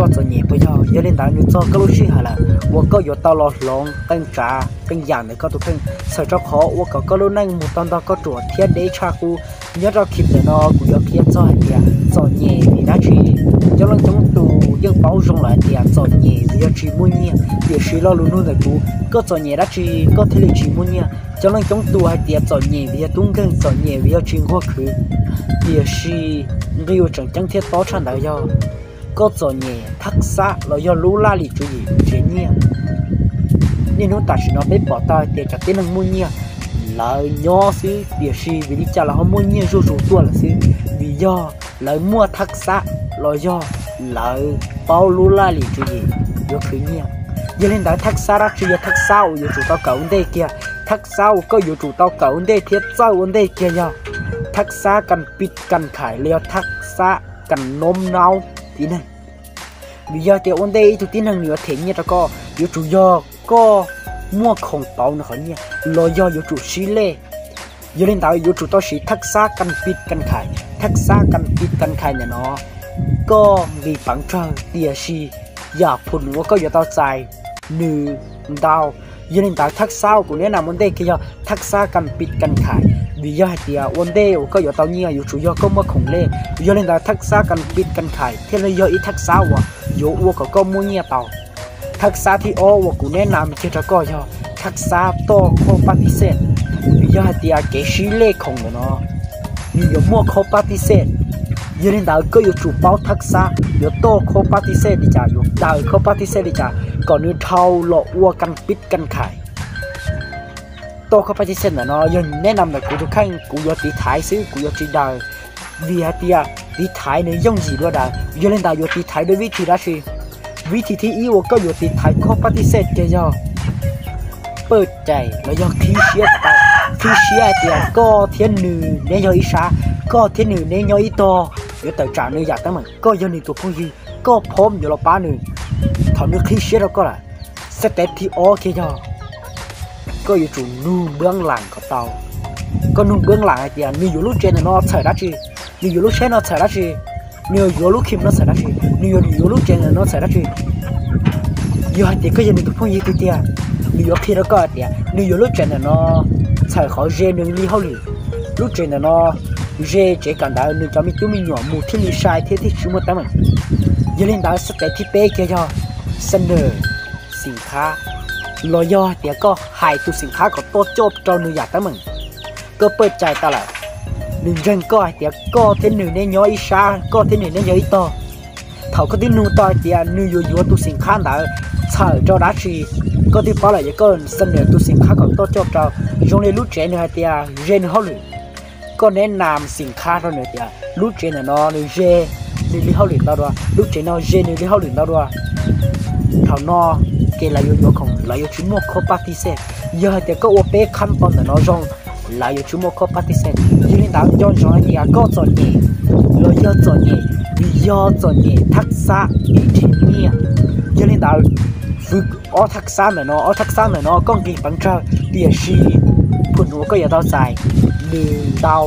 koj txom nyem puas yog? Yog li ntawd nws txog koj lub sij hawm lawm uas koj yuav tau los hloov qee tsav qee yam ntawm koj tus kheej, txhawm rau qhov ua kom koj lub neej mus tau ntog koj ruam thiab deb tshaj qub. Nyob rau clip ntawm no kuv yuav qhia txog hais tias txom nyem vim dab tsi. Coob leej coob tus yeej paub zoo lawm hais tias txom nyem vim yog tsis muaj nyiaj, tiam sis lo lus nug ntawm kuv, koj txom nyem dab tsi koj thiaj li tsis muaj nyiaj? Coob leej coob tus hais tias txom nyem vim yog tub nkeeg, txom nyem vim yog tsis nquag khwv, tiam sis nqi uas tseem ceeb thiab tob tshaj ntawd yog koj txom nyem thaj xab los yog lub laj lim tswv yim tsis nyiaj. Niaj hnub tam sim no peb pom tau hais tias cov tib neeg muaj nyiaj lawv nyob xwb, tiam sis vim li cas lawv ho muaj nyiaj zuj zus tuaj lawm xwb? Vim yog lawv muaj thaj xab los yog lawv paub lub laj lim tswv yim yuav khwv nyiaj. Yog li ntawd thaj xab dab tsi yog thaj xab uas yuav tsum tau kawm ua ntej kiag? Thaj xab uas koj yuav tsum tau kawm ua ntej thiab txawj ua ntej kiag yog thaj xab kas pis kas khais los yog thaj xab kas noob naub tib neeg. Vim yog tias ua ntej ib tug tib neeg nws yuav them nyiaj rau koj, yuav tsum yog koj muaj khoom pauv nws qhov nyiaj los yog yuav tsum sib lej. Yog li ntawd yuav tsum tau siv thaj xab kas pis kas khais. Thaj xab kas pis kas khais ntawm no koj nqis peev tsawg, tiam sis yam phum uas koj yuav tau txais nws ntau. Yog li ntawd thaj xab uas kuv neb nam ua ntej kiag yog thaj xab kas pis kas khais, vim yog hais tias ua ntej uas koj yuav tau nyiaj yuav tsum yog koj muaj khoom lej. Yog li ntawd thaj xab kas pis kas khais thiaj li yog ib thaj xab uas yuav ua kom koj muaj nyiaj tau. Thaj xab thib ob uas kuv neb nam kiag rau koj yog thaj xab toj khob pab tib xej. Vim yog hais tias kev sib lej khoom ntawm no nws yuav muaj khob pab tib xej. Yog li ntawd koj yuav tsum paub thaj xab yuav toj khob pab tib xej li cas, yuav daws khob pab tib xej li cas kom nws dhau los ua kas pis kas khais. Toj khob pab tib xej ntawm no yog neb nam ntawm kuv tus kheej, kuv yuav tiv thaiv xwb, kuv yuav tsis daws, vim hais tias tiv thaiv nws yooj yim dua daws. Yog li ntawd yuav tiv thaiv dua vib thim dab tsi? Vib thim thib ib uas koj yuav tiv thaiv khob pab tib xej kiag yog pawj cai los yog qhib siab. Qhib siab hais tias koj thiab nws neb yog ib sab, koj thiab nws neb nyob ib tog, yuav tawm tsam nws yam teeb meem, koj yog nws tus phooj ywg, koj phob yuav los pab nws thaum nws qhib siab rau koj lawm. Xab tes thib ob kiag yog koj yuav tsum nug npwb lam kom tau. Koj nug npwb lam hais tias nws yuav lub tsev ntawm no txhawm dab tsi, nws yuav lub tsheb no txhawm dab tsi, nws yuav lub khim no txhawm dab tsi, nws yuav yuav lub tsev ntawm no txhawm dab tsi. Yog hais tias koj yog nws tus phooj ywg tiag tiag, nws yuav qhia rau koj hais tias nws yuav lub tsev ntawm no txhawm qhov ze nws li hauj lwm. Lub tsev ntawm no ze tsev kawm ntawv, nws cov me tub me nyuam mus thiaj li sai thiab thiaj tsis muaj teeb meem. Yog li ntawd xab tes thib peb kiag yog xab nws xim khab, los yog hais tias koj hais tus xim khab kom tuaj coj rau nws yam teeb meem. Koj pawj cai tau lawm, nws ntseeg koj hais tias koj thiab nws neb nyob ib sab, koj thiab nws neb nyob ib tog. Thaum koj twb nug tau hais tias nws yuav yuav tus xim khab ntawd txhawm rau dab tsi, koj twb paub lawm, yog koj xab nws tus xim khab kom tuaj coj rau, zoo li lub tsev nws hais tias ze nws hauj lwm, koj neb nam xim khab rau nws tias lub tsev ntawm no nws ze nws li hauj lwm ntau dua, lub tsev no ze nws li hauj lwm ntau dua. Thaum no ces lawv yuav yuav khoom, lawv yuav tsis muaj khob pab tib xej. Yog hais tias koj ua peb khab tau ntawm no zoo, lawv yuav tsis muaj khob pab tib xej. Yog li ntawd nco ntsoov hais tias koj txom nyem los yog txom nyem vim yog txom nyem thaj xab ib tsis nyiaj. Yog li ntawd, ob thaj xab ntawm no, ob thaj xab ntawm no koj nqis peev tsawg, tiam sis phum uas koj yuav tau txais nws ntau.